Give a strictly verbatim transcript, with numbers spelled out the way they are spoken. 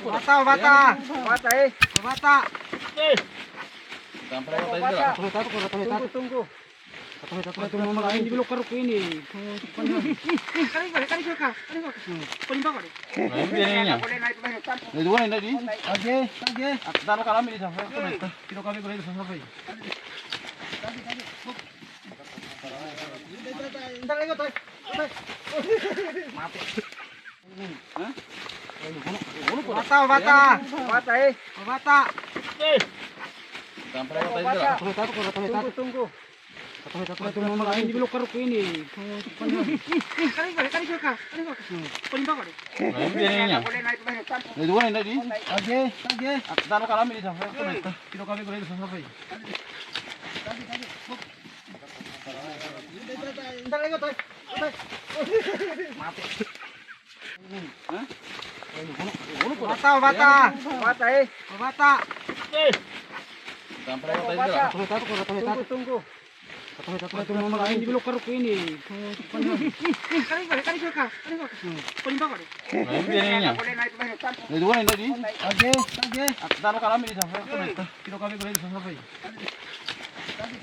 Bata, bata. Bata, eh. Bata. Tunggu, tunggu. Kata-kata tunggu nomor lain di belakang ini. Kali kau, kali kau, kali kau. Paling bawah deh. Nah, ini dia ni. Boleh naik, boleh naik. Nah, dua ni tadi. Oke, oke. Aku taruh kalam ini sampai. Kita kami boleh sampai. Entar lagi, Toy. Mati. Bata, bata. Bata, eh. Bata. Tunggu, tunggu. Tunggu, tunggu. Nomor lain di belakang ini. Kali kau, kali kau, kali kau. Paling bawah deh. Nah, ini dia ni. Boleh naik, boleh naik. Nah, dua ni tadi. Oke, oke. Aku taruh kalam ini sampai. Kita kami boleh sampai. Entar lagi, Toy. Toy. Mati. Bata, bata. Bata, eh. Bata. Tunggu, tunggu. Kata-kata nomor lain di belakang ini. Kali kau, kali kau, kali kau. Paling bawah deh. Nah, ini dia ni. Boleh naik, boleh naik. Nah, dua ni tadi. Oke, oke. Aku taruh kalam ini sampai. Kita kami boleh sampai.